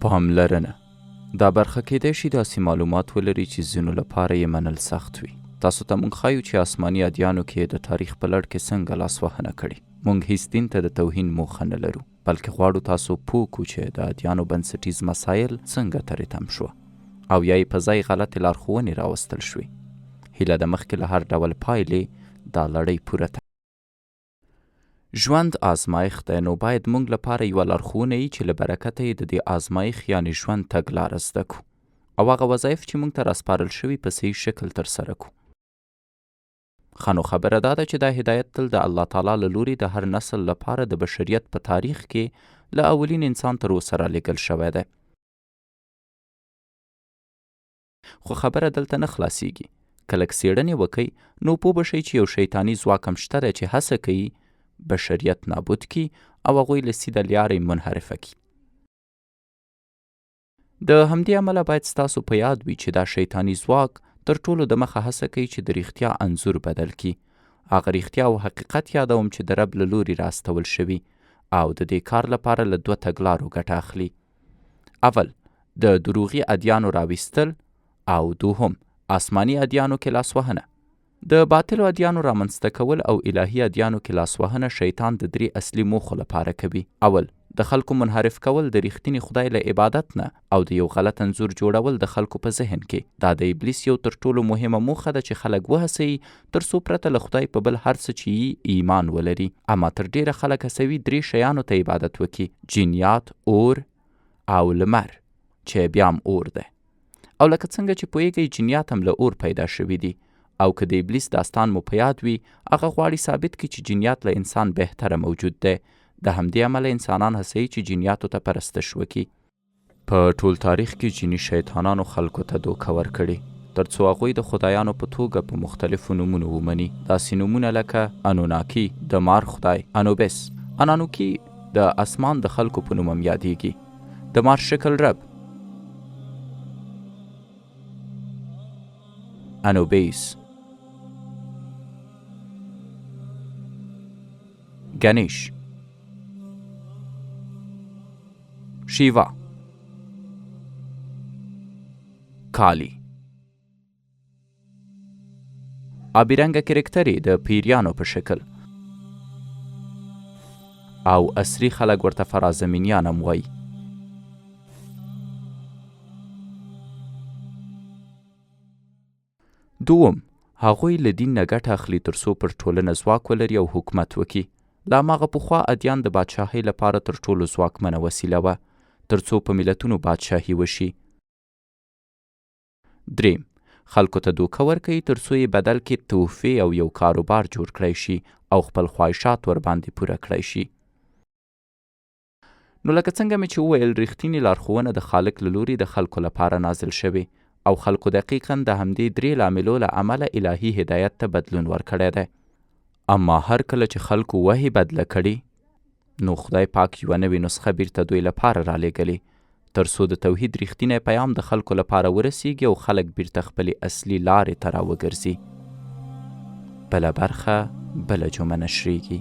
پاملرنه، دا برخه کیدای شي داسې معلومات ولري چې ځینو لپاره یې منل سخت وي. تاسو ته مونږ ښایو چې آسماني ادیانو کې یې د تاریخ په لړ کې څنګه لاسوهنه کړې. مونږ هیڅ دین ته د توهین موخه نه لرو، بلکې غواړو تاسو پوه کړو چې د ادیانو بنسټیز مسایل څنګه ترې تم شوه او یا یې په ځای غلطې لارښوونې راوستل شوې. هیله ده مخکې له هر ډول پایلې دا لړۍ پوره ژوند آزمایښت دی نو باید مونږ لپاره یوه لارښوونه یي چې له برکته یې د دې آزمایښت یعنې ژوند تګلاره زده کو او هغه وظایف چې مونږ ته راسپارل شوي په صحیح شکل ترسره کو. ښه نو خبره دا ده چې دا هدایت تل د الله تعالی له لوري د هر نسل لپاره د بشریت په تاریخ کې له اولین انسان تر اوسه رالیږل شوی دی. خو خبره دلته نه خلاصیږي. که لږ څېړنې وکړئ نو پوه به شئ چې یو شیطاني ځواک هم شته دی چې هڅه کوي بشریت نابود کړي او هغوی له سیده لیارې منحرفه کړي. د همدې امله باید ستاسو په یاد وي چې دا شیطاني ځواک تر ټولو د مخه هڅه کوي چې د رښتیا انځور بدل کړي. هغه رښتیا او حقیقت یادوم چې د رب له لوري را استول شوي او د دې کار لپاره له دوه تګلارو ګټه اخلي. اول، د دروغي ادیانو راویستل او دوهم، آسماني ادیانو کې لاسوهنه. د باطلو ادیانو رامنځته کول او الهي ادیانو کې لاسوهنه شیطان د درې اصلي موخو لپاره کوي. اول، د خلکو منحرف کول د رښتیني خدای له عبادت نه او د یو غلط انځور جوړول د خلکو په ذهن کې. دا د ابلیس یو تر ټولو مهمه موخه ده چې خلک وهڅوي تر څو پرته له خدای په بل هر څه چې یي ایمان ولري. اما تر ډېره خلک هڅوي درې شیانو ته عبادت وکړي، جنیات، اور او لمر چې بیا هم اور دی. او لکه څنګه چې پوهېږئ جنیات هم له اور پیدا شوي دي او که د ابلیس داستان مو په یاد وي هغه غواړي ثابت کړي چې جنیات له انسان بهتره موجود دی. د همدې امله انسانان هڅوي چې جنیاتو ته پرستش وکړي. په ټول تاریخ کې جني شیطانانو خلکو ته دوکه ورکړې تر څو هغوی د خدایانو په توګه په مختلفو نومونو ومني، داسې نومونه لکه، انوناکي، د مار خدای، انوبس. انانوکي د اسمان د خلکو په نوم هم یادیږي، د مار شکل رب، انوبیس، ګنیش. شیوا، کالی. آبي رنګه کرکټرې د پیریانو په شکل او عصري خلک ورته فرازمینیان هم وایي. دوم، هغوی له دین نه ګټه اخلي تر څو پر ټولنه ځواک ولري او حکومت وکړي. له هماغه پخوا ادیان د بادشاهۍ لپاره تر ټولو ځواکمنه وسیله وه، تر څو په ملتونو بادشاهي وشي. دریم، خلکو ته دوکه ورکوي تر څو یې بدل کې تحفې او یو کاروبار جوړ کړای شي او خپل خواهشات ورباندې پوره کړای شي. نو لکه څنګه مې چې وویل، رښتینې لارښوونه د خالق له لوري د خلکو لپاره نازل شوې او خلکو دقیقاً د همدې درې لاملو له امله الهي هدایت ته بدلون ورکړی دی. اما هر کله چې خلکو وحې بدله کړې، نو خدای پاک یوه نوې نسخه بیرته دوی لپاره رالیږلې، تر څو د توحید رښتینی پیام د خلکو لپاره ورسیږي او خلک بیرته خپلې اصلي لارې ته راوګرځي. بله برخه بله جمعه نشریږي.